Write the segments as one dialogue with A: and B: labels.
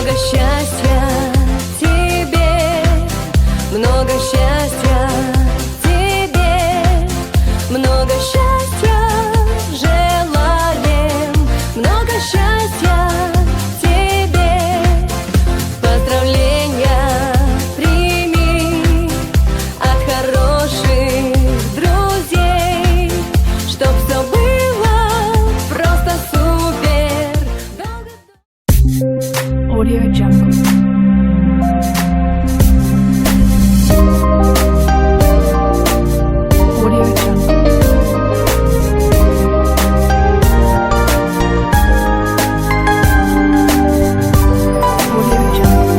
A: Много счастья тебе, много счастья тебе, много счастья желаем, много счастья тебе. Поздравления прими от хороших друзей, чтоб все было просто супер. Долго
B: Audio Jungle. Audio Jungle. Audio Jungle.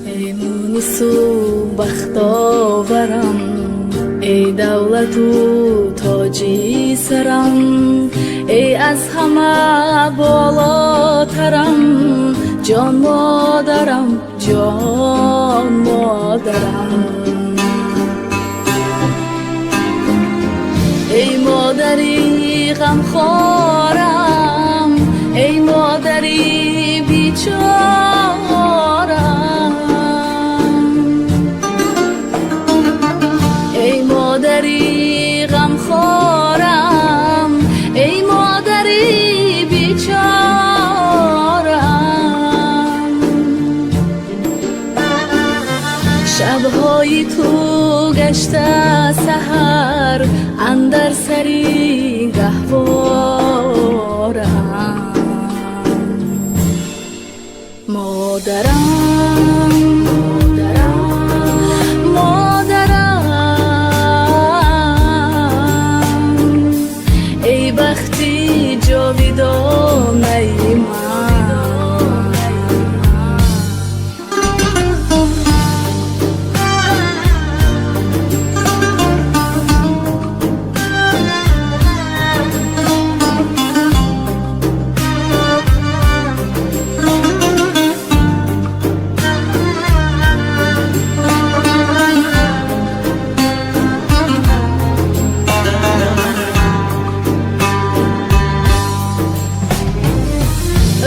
C: Эй мунису бахтоварам, эй давлату тоҷи сарам, эй аз ҳама болотарам, ҷон модарам, ҷон модарам. Эй модари ғамхорам, эй модари бичорам, эй модари ғамхорам, эй модари бичорам. Шабҳои ту гашта саҳар андар сари гаҳворам. Модарам, модарам, модарам, эй бахти ҷовидонаи ман.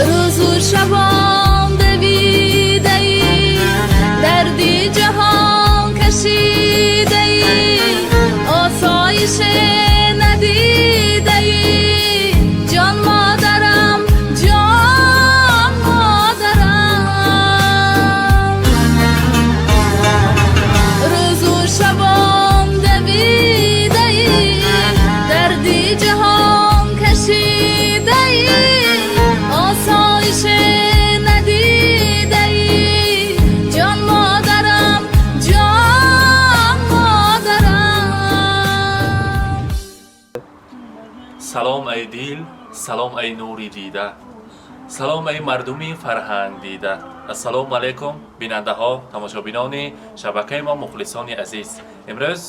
C: Рӯзу шабон давидаӣ, дарди ҷаҳон кашидаӣ, осоише надидаӣ, ҷон модарам, ҷон модарам. Рӯзу шабон давидаӣ, дарди ҷаҳон кашидаӣ, осоише надидаӣ, ҷон модарам, ҷон модарам.
D: Салом, ай дил, салом, ай нури дида, салом, ай мардуми фарҳанг дида. Ассалому алайкум, бинандаҳо, тамошобинони шабакаи мо, мухлисони азиз. Имрӯз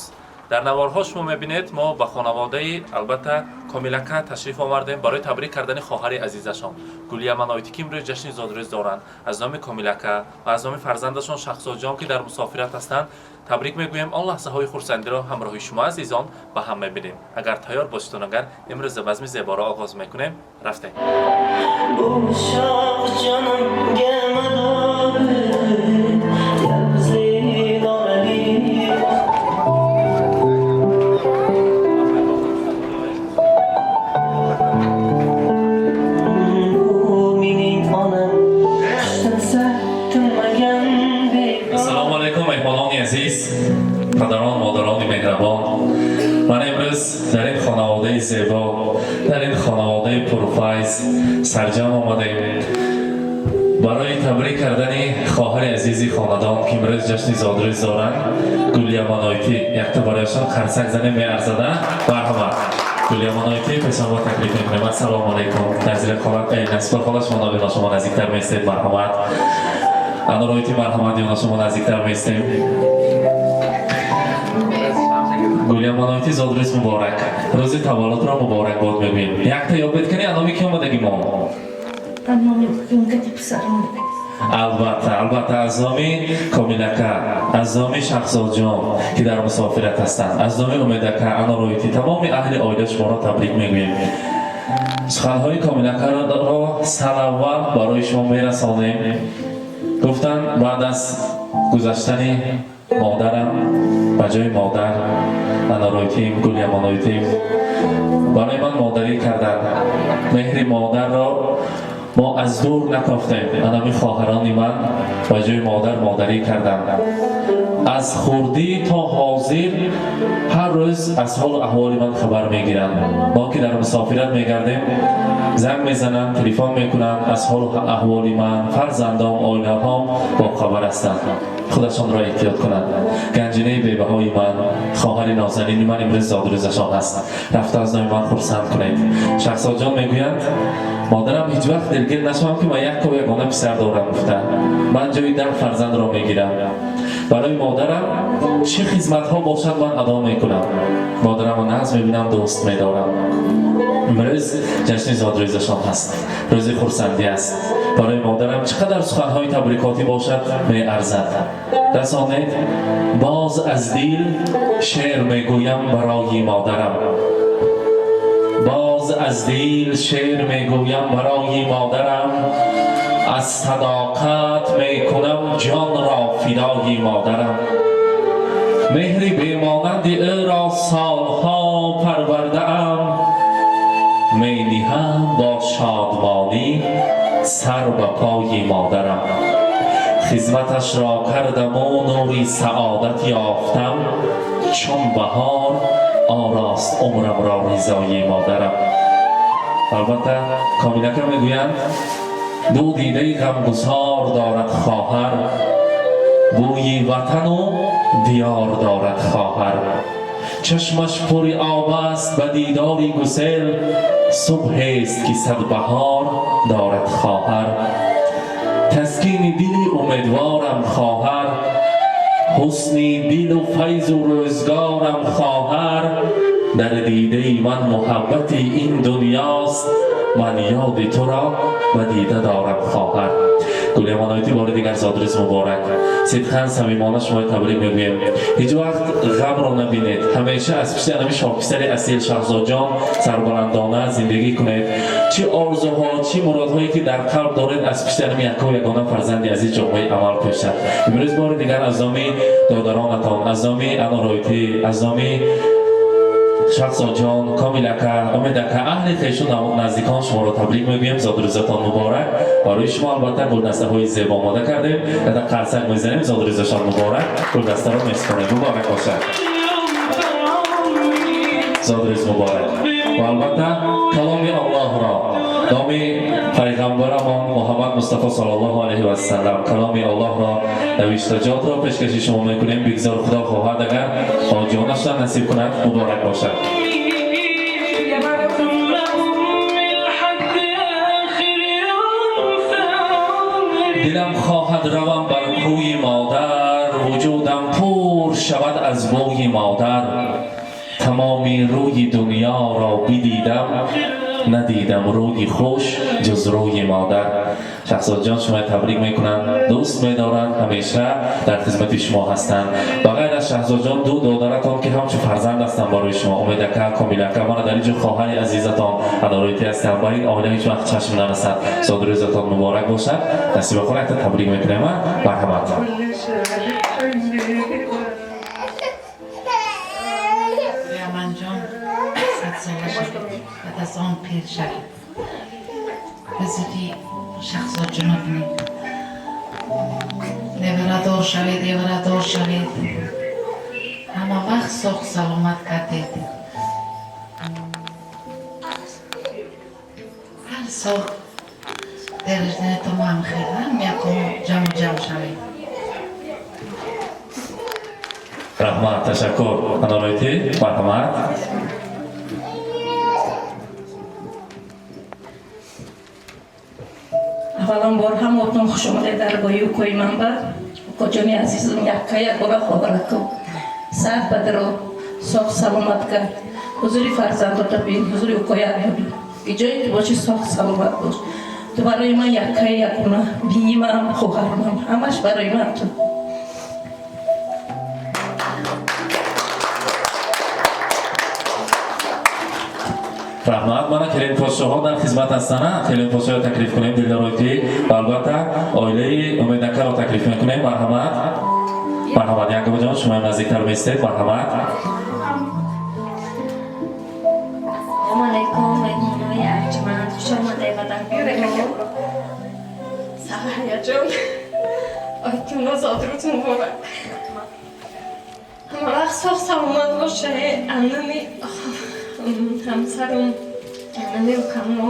D: дар наворҳо шумо мебинед, мо ба хонаводаи, албатта, Комилака ташриф овардем барои табрик кардани хоҳари азизашон Гулияманоитӣ, ки имрӯз ҷашни зодрӯз доранд. Аз номи Комилака ва аз номи фарзандашон Шахзодҷон, ки дар мусофират ҳастанд, табрик мегӯем. Он лаҳзаҳои хурсандиро ҳамроҳи шумо, азизон, ба ҳам мебинем. Агар тайёр бошедон, агар имрӯз базми зеборо оғоз мекунем, рафтем.
E: Uşaq canımga mador, yalqizlik nolali. Bu mening onam, tinsa tinmagan begona.
D: Ассалому алайкум, меҳмонони азиз, падарон, модарони меҳрабон. Ман имрӯз дар ин хонаводаи зебо, дар ин хонаводаи пурфайз сарҷам омадем барои табрик кардани хоҳари азизи хонадон, ки имрӯз ҷашни зодрӯз доранд, Гулияманойтӣ. Якта барояшон қарсак занем, меарзада. Марҳамат, Гулияманойтӣ, пешонро таклиф мекунем. Ассалому алайкум. Назира хола, Насиба хола, шумо нобино, шумо наздиктар меистед. Марҳамат, Анороити, марҳамат, ёна шумо наздиктар меистем. Гулияманоити, зодрӯз муборак, рӯзи таваллудро муборакбод мегӯем. Якта ёд бед кани, аноми ки омадагӣ мо?
B: Номи кати писарам.
D: Албатта, албатта, аз номи Комилака, аз номи Шахзодҷон, ки дар мусофират ҳастанд, аз номи Умедака, Анороити, тамоми аҳли оила шуморо табрик мегӯем. Суханҳои Комилакаро сараввал барои шумо мерасонем. Гуфтанд, баъд аз гузаштани модарам ба ҷои модар Анороитим, Гулямоноитим барои ман модарӣ карданд. Меҳри модарро мо аз дур накофтем. Анами хоҳарони ман ба ҷои модар модарӣ карданд. Аз хурдӣ то ҳозир ҳар рӯз аз ҳолу аҳволи ман хабар мегиранд. Мо ки дар мусофират мегардем, занг мезананд, телефон мекунанд, аз ҳолу аҳволи ман, фарзандом, оилаҳом бохабар ҳастанд. Худашонро эҳтиёт кунанд. Ганҷинаи бебаҳои ман, хоҳари нозанини ман, имрӯз зодрӯзашон ҳаст. Рафта аз номи ман хурсанд кунед. Шахзодҷон мегӯянд, модарам ҳеҷ вақт дилгир нашавам, ки ман яку ягона писар дорам, гуфта. Ман ҷои 10 фарзандро мегирам. Барои модарам чӣ хизматҳо бошад, ман адо мекунам. Модарамро нағз мебинам, дӯст медорам. Имрӯз ҷашни зодрӯзашон ҳаст, рӯзи хурсандӣ аст. Барои модарам чӣ қадар суханҳои табрикотӣ бошад, меарзад. Расонед. Боз аз дил шеър мегӯям барои модарам. Боз аз дил шеър мегӯям барои модарам. Аз садоқат мекунам ҷонро фидои модарам. Меҳри бемонанди ӯро солҳо парвардаам, мениҳам бо шодмонӣ сар ба пои модарам. Хизматашро кардаму нури саодат ёфтам, чун баҳор орост умрамро ризои модарам. Албатта, Комилака мегӯянд, ду дидаи ғамгусор дорад хоҳар, бӯи ватану диёр дорад хоҳар. Чашмаш пури об аст ба дидори гусел, субҳест ки сад баҳор дорад хоҳар. Таскини дили умедворам хоҳар, ҳусни дилу файзу рӯзгорам хоҳар. Дар дидаи ман муҳаббати ин дунёст, ман ёди туро ба дида дорам хоҳар. Гулямоноити, бори дигар зодрӯз муборак. Сидқан, самимона шумои табрик мегӯем. Ҳеҷ вақт ғамро набинед. Ҳамеша аз пишти анами шоҳписари асил Шаҳзодҷон сарбаландона зиндагӣ кунед. Чӣ орзуҳо, чӣ муродҳое ки дар қалб доред, аз пишти анами якку ягона фарзанди азиз ҷомаи амал пӯшад. Имрӯз бори дигар аз номи додаронатон, аз номи Анороитӣ, аз номи Шахзодҷон, Комилака, Умедака, аҳли хешу наздикон шуморо табрик мегӯем. Зодрӯзатон муборак. Барои шумо албатта гулдастаҳои зебо омода кардем. Дада қарсак мезанем. Зодрӯзашон муборак. Гулдастаро месупорем. Муборак бошад, зодрӯз муборак. Ва албатта, каломи Аллоҳро, номи пайғамбарамон Муҳаммад Мустафо саллаллоҳу алайҳи васалам, каломи Аллоҳро, навиштаҷотро пешкаши шумо мекунем. Бигзор, Худо хоҳад, агар ҳоҷионашро насиб кунад. Муборак бошад.
E: ثم أمي لحد آخر يوم في عمري.
D: Дилам хоҳад равам бар кӯи модар, вуҷудам пур шавад аз бӯи модар. Тамоми рӯи дунёро бидидам, надидам рӯи хуш ҷуз рӯи модар. Шахзодҷон шумо табрик мекунанд, дӯст медоранд, ҳамеша дар хизмати шумо ҳастанд. Ба ғайр аз Шаҳзодҷон, ду додаратон, ки ҳамчун фарзанд ҳастанд барои шумо, Умедака, Комилака, мана дар инҷо хоҳари азизатон Анороитӣ ҳастанд. Ба ин оила ҳеҷ вақт чашм нарасад. Зодрӯзатон муборак бошад. Насибахон, якта табрик мекунем. Марҳамат.
E: كل شهر حني.
F: Яманҷон, 100 сола шавед, баъд аз он пир шавед. Ба зудӣ Шахзодҷонро бинед. Неварадор шавед, еварадор шавед. Ҳама вақт соғ саломат гардед. Ҳар сол день рождения то ҳам хел ҳам якум ҷамъу ҷамъ шавед.
D: Раҳмат, ташаккур. Анороитӣ, марҳамат.
G: Аввалан бор ҳамотон хуш омадед даргоҳи укои манба. Укоҷони азизам, якка якбора хоҳаракум, сар бадаро соғ саломат кард. Ҳузури фарзандота бин, ҳузури укоят бин. Иҷое ки бошӣ, соғ саломат бош. Ту барои ман яккаи якуна, биимам, хоҳармам, ҳамаш барои ман ту.
D: Раҳмат. Мана келинпошоҳо дар хизмат ҳастанд. Келинпошоҳо таклиф кунем, дилдароти, ва албатта оилаи Умедакаро таклиф мекунем. Марҳамат, марҳамат, Янгобаҷон, шумоям наздиктар меистед. Марҳамат.
A: Салому алайкум, меҳмонои арҷманд, хуш омадед ба даргоҳи мо. Саҳаяҷон, ойтуно зодрӯз муборак. Ҳама вақт соғ саломат боше. Анами ҳамсарум, анами укамо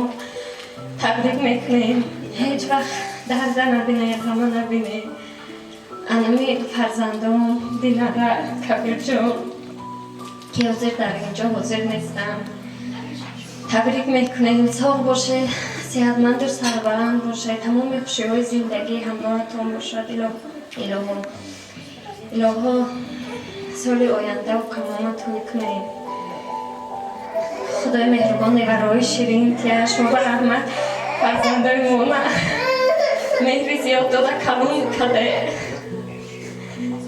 A: табрик мекунем. Ҳеҷ вақт дарда набине, ғама набине. Анами фарзандом Динара, Кабирҷон, ки ҳозир дар инҷо ҳозир нестам. Табрик мекунем, соғ боше, сеҳатманду сарбаланд боше, тамоми хушиҳои зиндагӣ ҳамроҳатон бошад. Илоҳо, илоҳо, соли оянда укамома тӯй кунем. Худои меҳрубон неварои ширин тия, шумо ба раҳмат, фарзандои мона меҳри зиёд дода калон каде.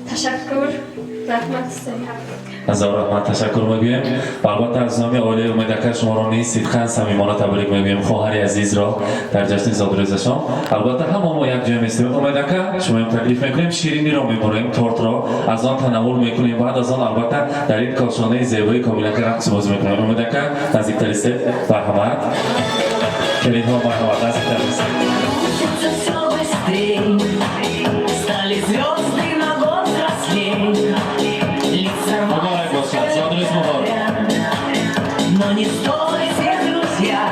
A: Ташаккур, раҳмат.
D: Ҳазор раҳмат, ташаккур мегӯем. Ва албатта аз номи оилаи Умедака шуморо низ сидқан самимона табрик мегӯем, хоҳари азизро дар ҷашни зодрӯзашон. Албатта ҳама мо якҷоя местем. Умедака, шумоям таклиф мекунем, шириниро мебурем, тортро аз он танаввул мекунем, баъд аз он албатта дар ин кошонаи зебои Комилака рақс бозӣ мекунем. Умедака, наздиктар истед, марҳамат. Келинҳо, марҳамат, наздиктар истед.
E: Все быстрей, стали звезды на год взрослей. Лица
D: Муборак бошад, зодрӯз муборак.
E: Но не стойте, друзья,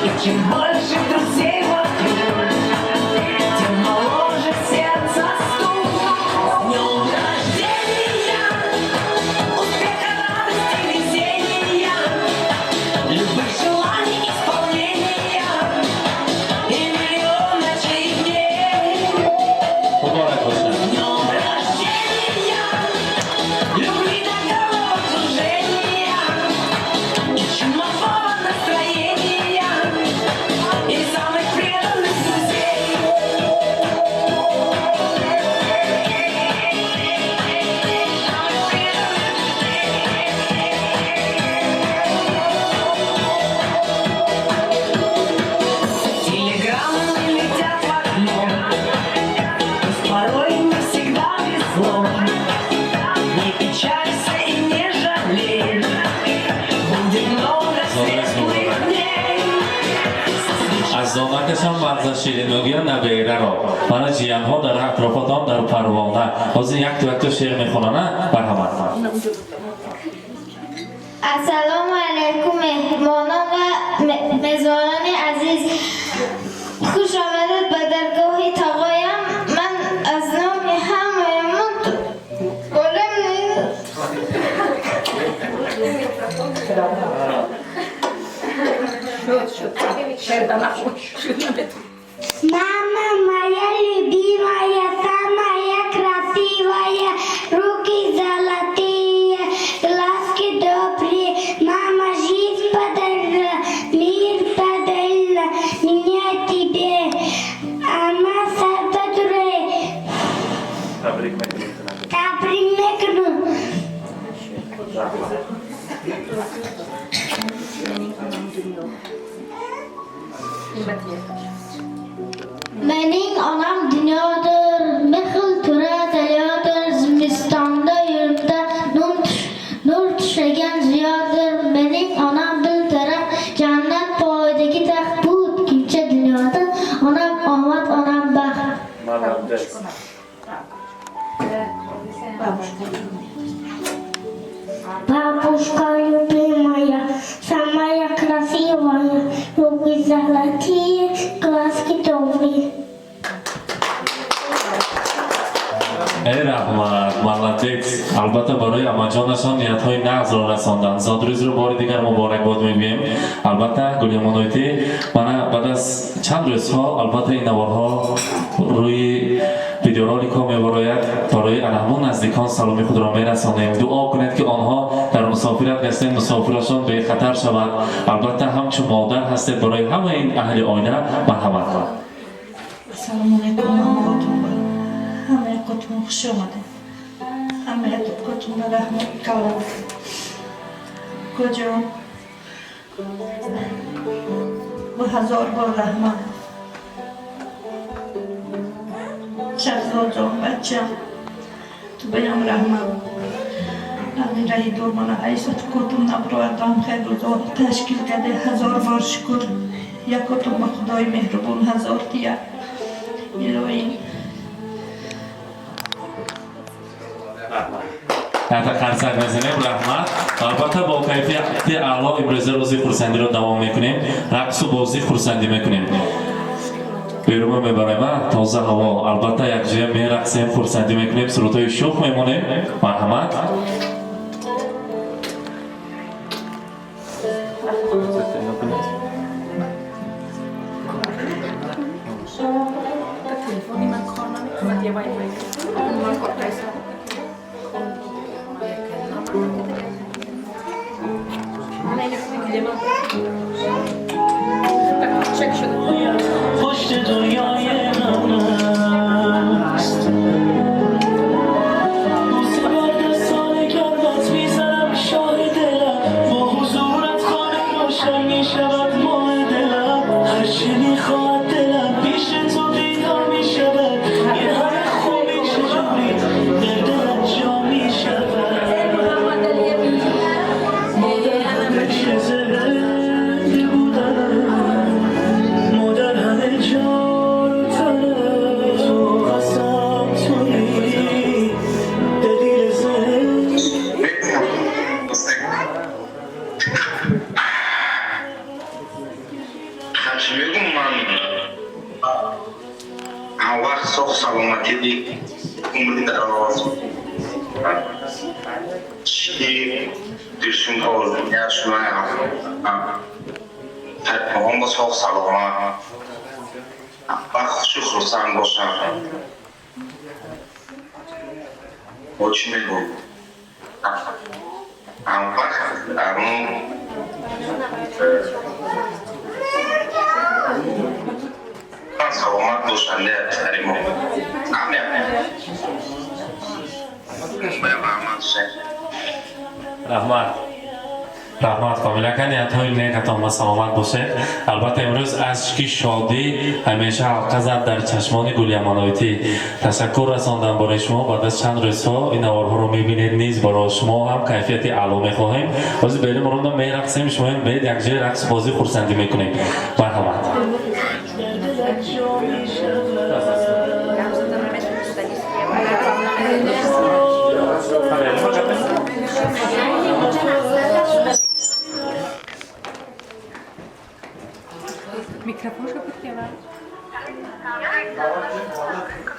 E: и чем больше друзей вокруг, тем моложе сердце стук. С днем рождения, успеха, радости, везения, любых желаний исполнения и миллион ночей и дней.
D: Муборак бошад.
E: С днем рождения, любви до головокружения и чумового настроения и самых преданных друзей. Самых преданных. Телеграммы летят в окно, пусть порой не всегда везло. Не печалься и не жалей, будет много светлых дней.
D: Аз домакашон мағза ширин мегӯянд набераро. Мана ҷиянҳо дар атрофатон дар парвона. Ҳозир якту якто шеър мехонана. Марҳамат.
H: Ассалому алайкум, меҳмонон ва мезбонони азиз. Хуш омадед ба даргоҳи тағоям. Ман аз номи ҳамаямон голем нест.
G: Шуд, шуд. Шеър нахун. Шуд, наметавон.
H: Мама моя любимая, самая красивая, руки золотые, глазки добрые. Мама жизнь подарила, мир подарила, меня тебе. Ама сарбадуре,
D: Табрик мекунем.
H: Табрик мекунам.
D: Раҳмат.
H: Mening onam dunyodir, mehr to'la daryodir, zimistonda yo'limda nur tushagan ziyodir. Mening onam bil daraxt, jannat poyidagi taxt, bu o'tkinchi dunyoda onam omad, onam baxt.
D: Молодец.
H: Бабушка Бабушка любимая, самая красивая, руки золотые, глазки добрые.
D: Эй, раҳмат, молодец. Албатта барои амаҷонашон ниятҳои нағзро расонданд. Зодрӯзро бори дигар муборакбод мегӯем. Албатта Гулёмоноити, мана баъд аз чанд рӯзҳо албатта ин наворҳо рӯи Видеороликҳо мебарояд. Барои ана ҳамон наздикон саломи худро мерасонем. Дуо кунед, ки онҳо дар мусофират гаштен, мусофирашон бехатар шавад. Албатта, ҳамчун модар ҳастед барои ҳамаи ин аҳли оила. Марҳамат.
G: Ассалому алайкум ҳамаатон, ҳамаятон хуш омадед. Ҳамаятон ба раҳмат калом. Куҷо бо ҳазор бор раҳмат. Шахзоджон, бачам, ту баям раҳмат. Ами раҳи дур мана айсот кутум набровардам, хел рӯзо ташкил карде, ҳазор бор шукр. Якотум ба Худои меҳрубон ҳазор тия. Илоҳӣ.
D: Ята қарсак мезанем, раҳмат. Албатта, бо кайфияти аъло имрӯза рӯзи хурсандиро давом мекунем, рақсу бозӣ, хурсандӣ мекунем. Берума мебарем, а тоза ҳаво. Албатта, якҷоя мерақсем, хурсандӣ мекунем, сурудҳои шӯх мемонем. Марҳамат.
B: Телефони ман кор намекунад, я вай-фай. Ман кор кайсам. Чек шуда.
E: پشت دنیای من است. بوسه بر دستان گرمت میزنم شاه دلم، با حضورت خانه روشن میشود ماه دلم. هرچه میخواد دلم پیش تو پیدا میشود. این همه خوبی چجوری در دلت جا میشود؟ مادر همیشه زنده بودم، مادر همه جان و تنم، تو قسم تویی دلیل زندگی.
I: Чӣ мегум, ман ҳам вақт соғ саломатӣ, умри дароз, чӣ дилшун орзуяшма бо соғ саломат ва хушу хурсанд бошам. Бо чӣ мегум, ҳам вақт арун саломат бошанд писари мо. Раҳмат.
D: Раҳмат, раҳмат, комила ка, ниятҳои некатон ба саломат бошед. Албатта, имрӯз ашки шодӣ ҳамеша ҳалқа зад дар чашмони Гулияманоитӣ. Ташаккур расондам барои шумо. Баъд аз чанд рӯзҳо ин наворҳоро мебинед, низ барои шумо ҳам кайфияти аъло мехоҳем. Ҳозир берим ронда мерақсем, шумоям бед, якҷоя рақс, бозӣ, хурсандӣ мекунем. Марҳамат.
E: در دلت جا میشود.
B: Микрофон шо буд ки.
E: La la la la la la.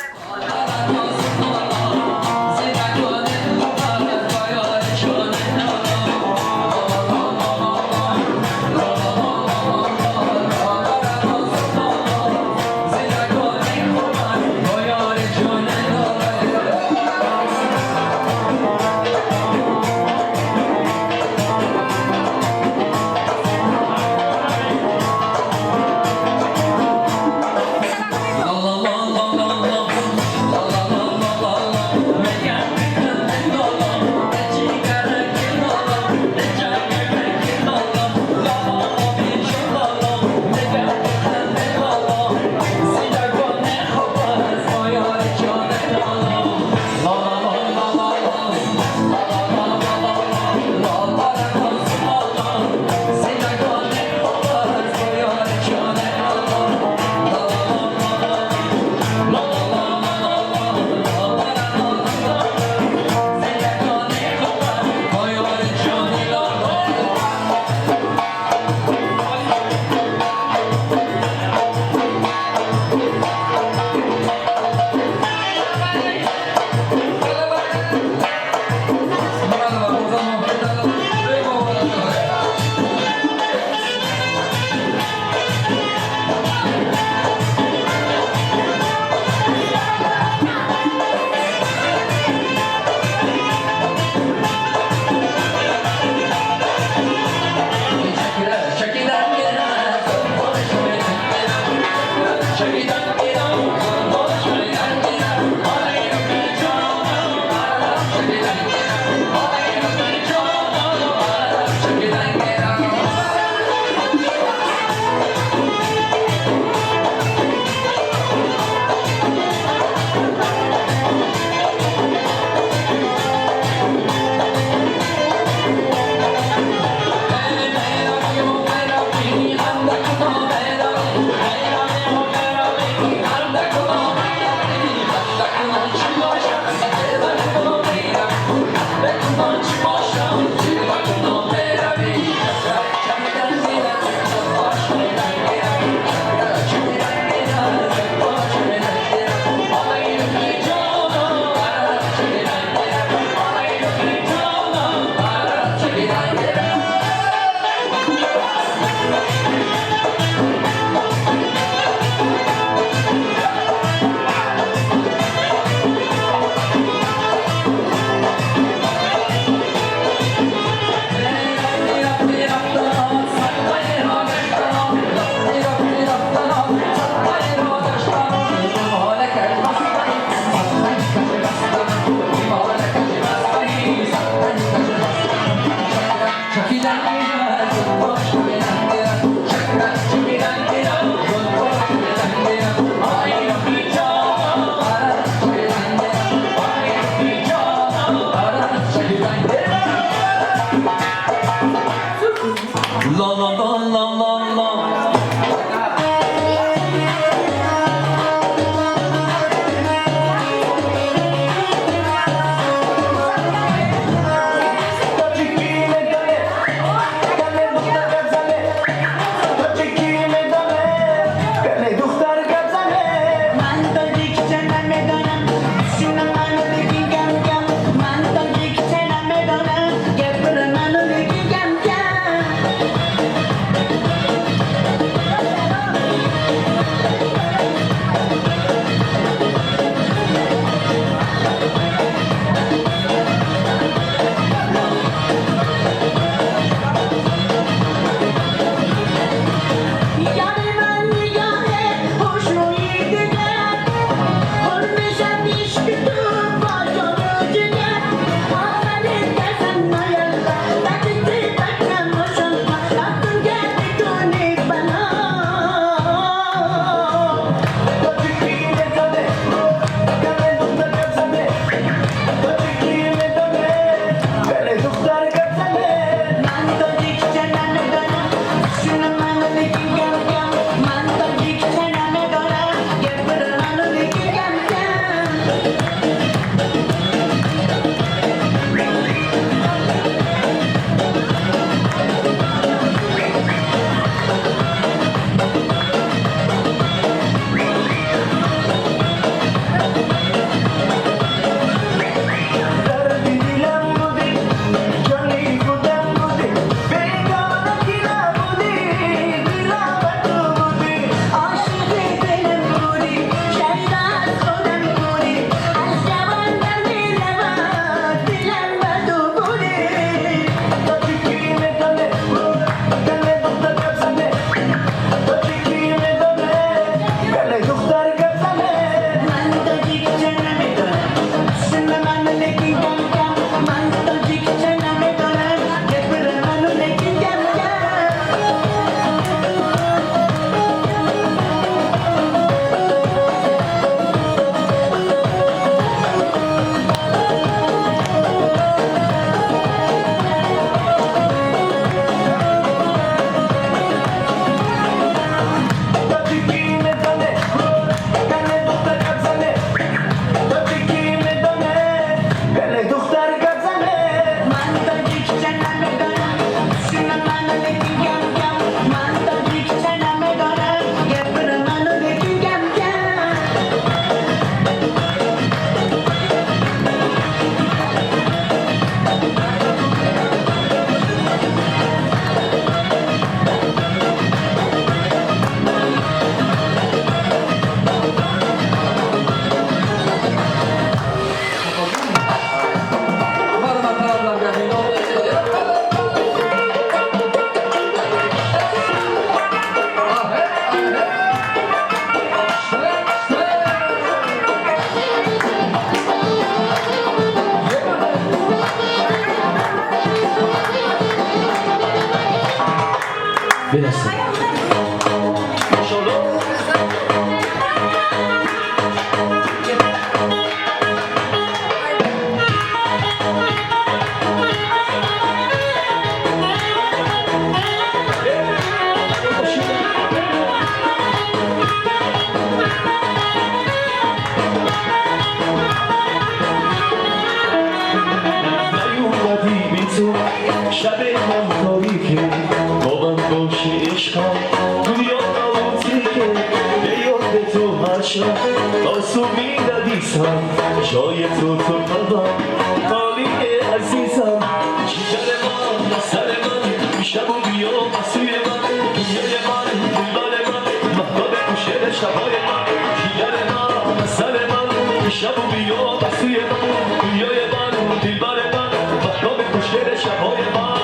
E: ماشاءالله. نیومدی بی تو شب من تاریکه، با من باشی عشقم دنیا ناوتیکه. به یاد تو هر شب آسو میدادیسم، جای تو تو قلبم خالیه عزیزم. جگر من سر من شب و بیا سوی من، دنیای من دلبر من مهتاب گوشه شبای من. جگر من سر من شب و بیا سوی من، دنیای من دلبر من مهتاب گوشه شبای من.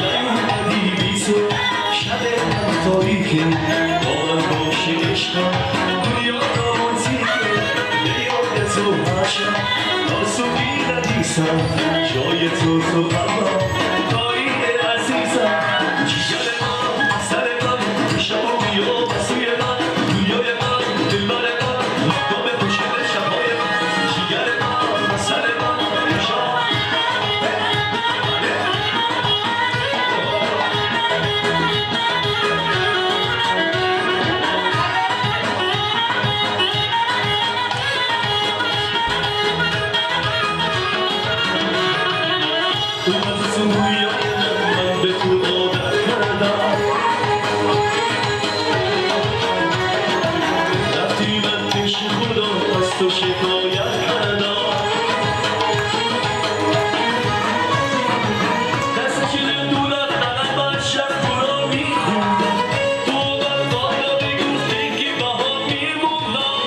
E: نیومدی بی تو شب من تاریکه، با من باشی عشقم دنیا رومانتیکه. به یاد تو هر شب آسو می‌ندیسم، جای تو تو قلبم خالیه عزیزم. جگر من سر من شب و بیا سوی من، دنیای من دلبر من مهتاب خوشگل شبای من. جگر من سر من شب. اومد تو رویای من، من به تو عادت کردم. رفتی من پیش خدا از تو شکایت کردم. دست دورم فقط باید شب تو را میخوندم. تو من بالا بگو که باها میمونم.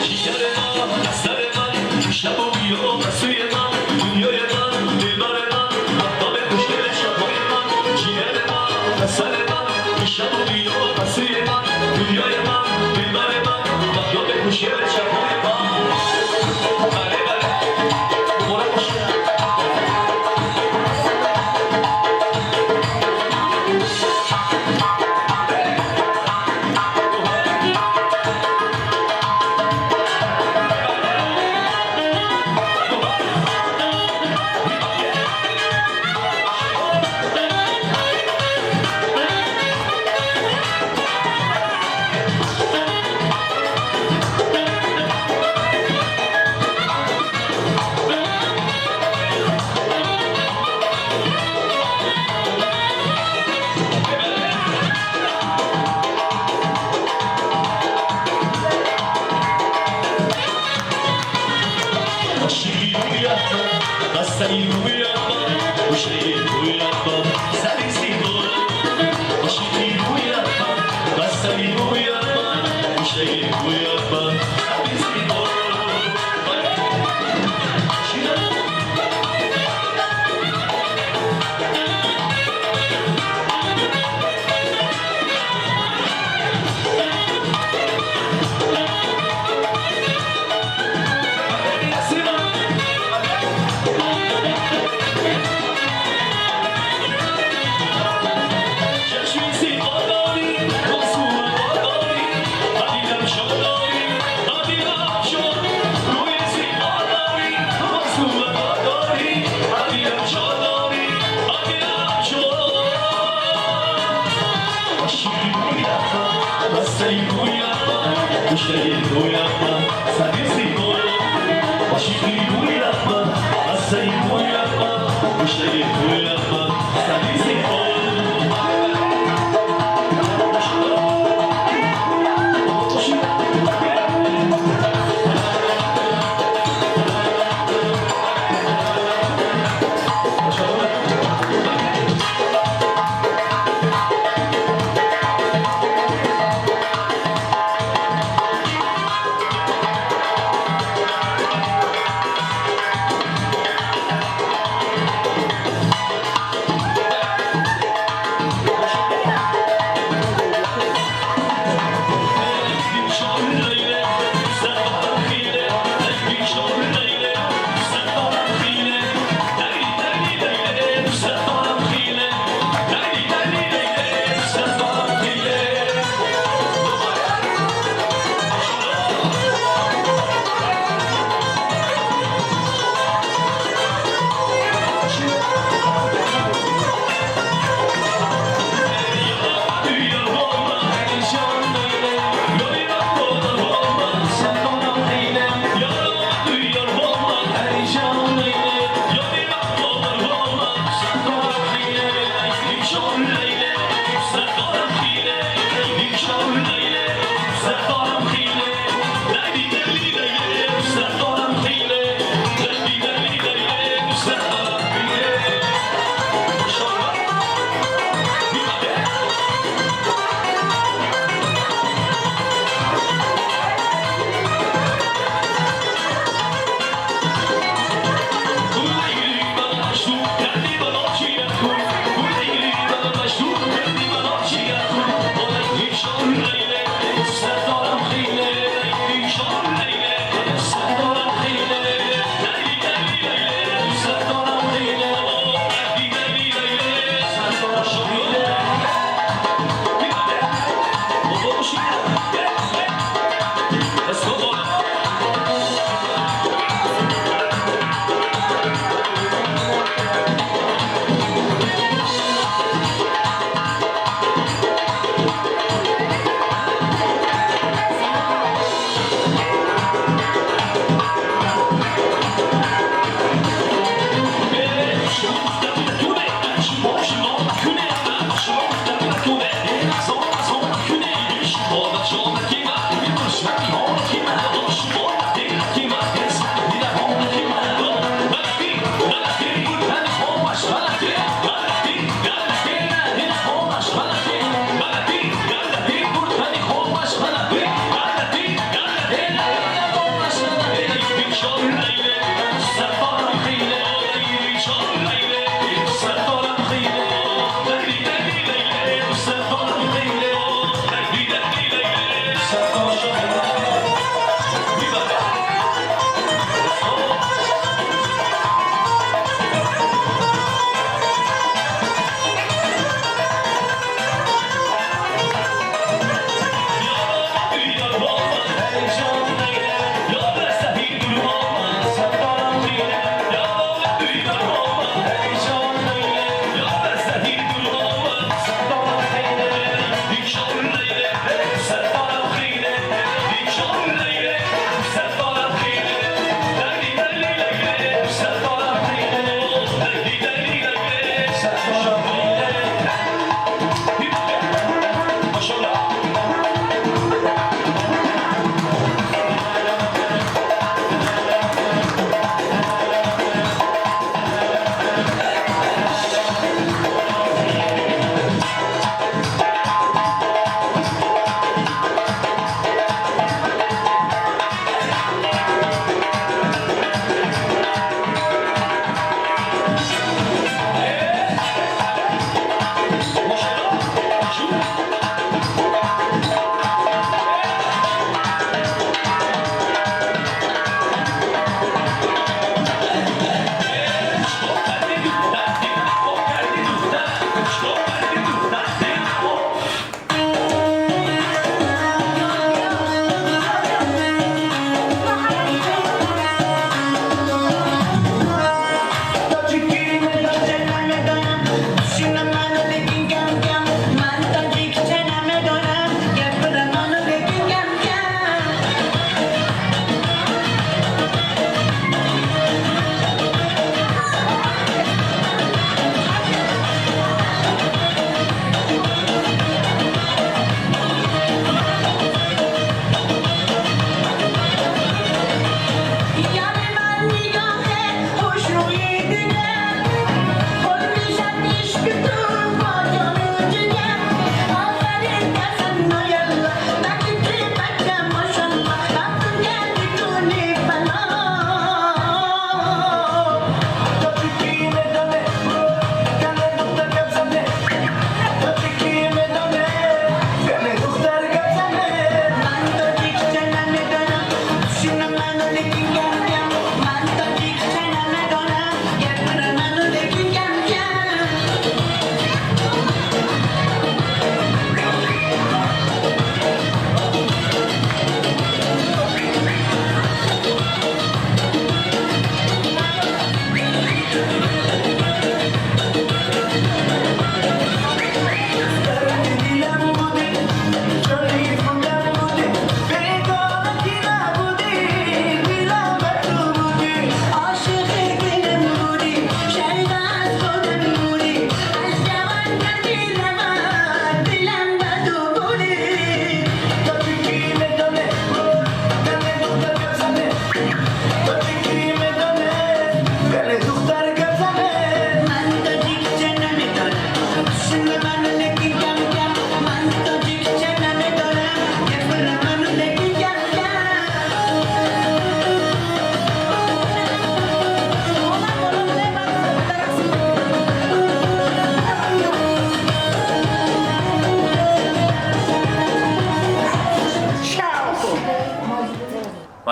E: جگر من سر من شب و بیا سوی من، دنیای من دلبر من مهتاب خوشگل شبهای من. جگر من سر من شب و بیا سوی من، دنیای من دلبر من مهتاب خوشگل شبهای من. بله بله مبارک باشه. عاشقی رویت بستنی رویت گوشه رویت سری زیبا. عاشقی رویت بستنی رویت گوشه رویت سری زیبا. چشمی زیبا داری، رسول داری، دیدم شاد داری، دیدم شاد. روی زیبا داری، رسول داری، دیدم شاد داری، دیدم شاد. عاشقی رویت بستنی رویت گوشه رویت سری زیبا. عاشقی رویت بستنی رویت گوشه رویت سری زیبا.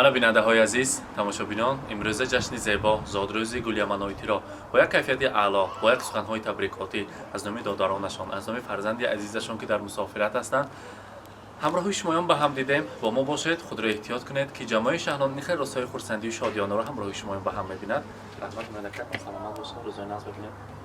D: Мана, бинандаҳои азиз, тамошобинон, имрӯза ҷашни зебо, зодрӯзи Гуляман Ойтиро бо як кайфияти аъло, бо як суханҳои табрикотӣ аз номи додаронашон, аз номи фарзанди азизашон, ки дар мусофират ҳастанд, ҳамроҳи шумоён ба ҳам дидем. Бо мо бошед, худро эҳтиёт кунед, ки ҷамоаи Шаҳнон ин хел рӯзҳои хурсандию шодиёнаро ҳамроҳи шумоён ба ҳам мебинад. Раҳмат, мамлакат, саломат бошед, рӯзои нағз бибинед.